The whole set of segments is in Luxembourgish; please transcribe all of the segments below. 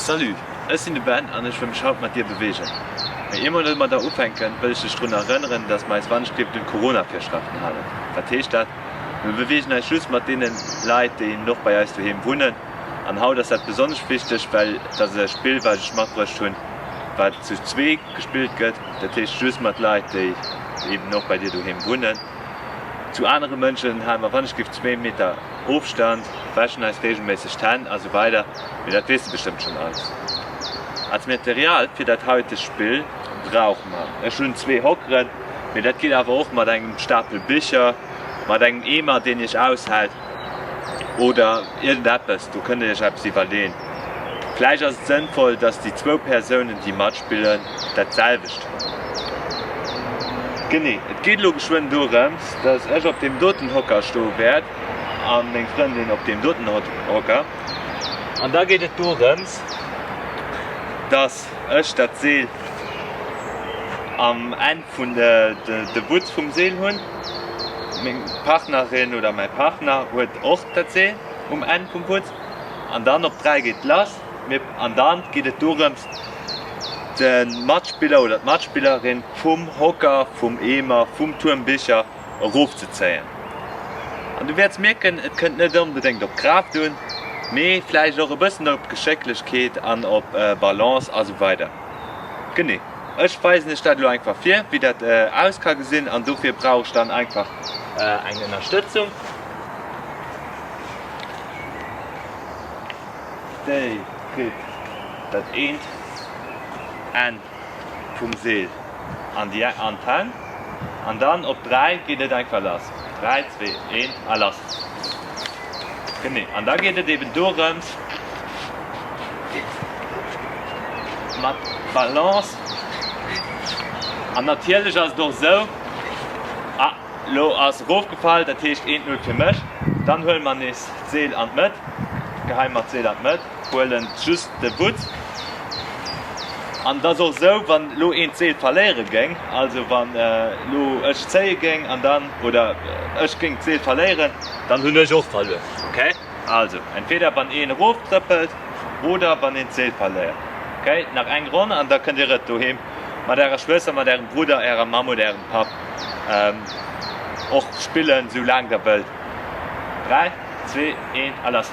Salut, ech sinn de Ben an ech wëll mech haut mat dir beweegen. Mee ier mer domadder ufänken, wëll ech dech drun erënneren, dass mer eis wannechgelift un d'Corona-Virschreften halen. Wat heescht dat? Mir beweegen eis just mat deene Leit, déi eben och bei eis doheem wunnen. An haut ass dat besonnesch wichteg, well et ass e Spill, wat ech matbruecht hunn, wat zu zwee gespillt gëtt. Dat heescht just mat Leit, déi eben och bei dir doheem wunnen. Zu anere Mënschen hale mer wannechgelift zwéi Meter Ofstand, wäschen eis regelméisseg d'Hänn a sou weider, mee dat weess de bestëmmt schonn alles. Als Material fir dat haitegt Spill brauche mer, ech hunn zwee Hockeren, mee dat geet awer och mat engem Stapel Bicher, mat engem Eemer deen iech aushält oder iergendeppes, do kënnt dir iech eppes iwwerleen. Vläicht ass et sënnvoll, dass déi zwou Persounen déi matspillen dat selwecht hunn. Genee, et geet elo geschwënn dorëms, dass ech op deem doten Hocker stoe wäert a meng Frëndin op deem doten Hocker. An da geet et dorëms, dass ech dat Seel am Enn vun de Wutz vum Seel hunn. Meng Partnerin oder mäi Partner huet och dat Seel um Enn vum Wutz. An dann op 3 geet lass. An dann geet et dorëms, de Matspiller oder d'Matspillerin vum Hocker, vum Eemer, vum Tuerm Bicher erofzezéien. An du wäerts mierken, et kënnt net onbedéngt op Kraaft un, mee vläicht och e bëssen op Geschécklechkeet an op Balance a sou weider. Genee, ech weisen iech dat elo einfach vir, wéi dat aus ka gesinn an dofir brauch ech dann einfach eng Ënnerstëtzung. Déi kritt dat eent Enn vum Seel an déi an d'Hänn an dann op 3 geet et einfach lass. 3, 2, 1 a lass. Genee, an da geet et eben dorëms mat Balance an natierlech ass et och esou, ah lo ass erofgefall, dat heescht 1, 0 fir mech. Dann huele mer nees d'Seel an d'Mëtt, geheie mer d'Seel an d'Mëtt, huelen just de Wutz. An et ass och esou, wann elo een d'Seel verléiere géing, also wann elo ech zéie géing an dann, oder ech géing d'Seel verléieren, dann hunn ech och verluer. Ok? Also entweder wann een eroftrëppelt oder wann een d'Seel verléiert. Ok? Nach eng Ronn an da kënnt Dir et doheem mat Ärer Schwëster, mat Ärem Brudder, Ärer Mamm oder Ärem Papp och spillen, esou laang Der wëllt. 3, 2, 1 a lass!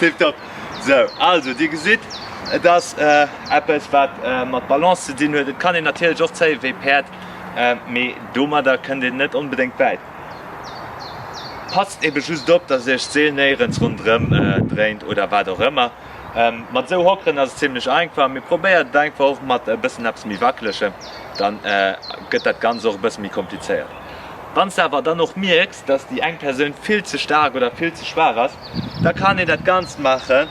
Tiptop. Sou, also Dir gesitt, et ass eppes wat mat Balance ze dinn huet. Et kann een natierlech och zéie wéi Päerd, mee domadder kënnt een net onbedéngt wäit. Passt ebe just op, dass Iech d'Seel néierens ronderëm dréint oder wat och ëmmer. Mat esou Hockeren ass et zimlech einfach, mee probéiert et einfach och mat e bëssen eppes méi wackelegem, dann gëtt dat Ganzt och e bësse méi komplizéiert. Wann s de awer dann och mierks, dass déi eng Persoun vill ze staark oder vill ze schwaach ass, da kann een dat Ganzt maachen,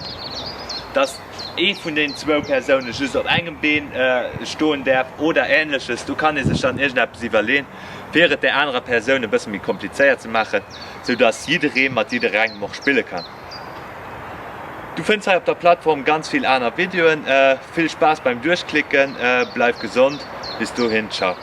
dass ee vun den zwou Persoune just op engem Been stoen däerf oder Änleches. Do kann ee sech dann iergendeppes iwwerleeën. fir et där anerer Persoun e bësse méi komplizéiert ze maachen, sou dass jidderee mat jidderengem och spille kann. Du fënns hei op der Plattform ganz vill aner Videoen. Vill Spaass beim Duerchklicken, bleif gesond, bis dohin, ciao.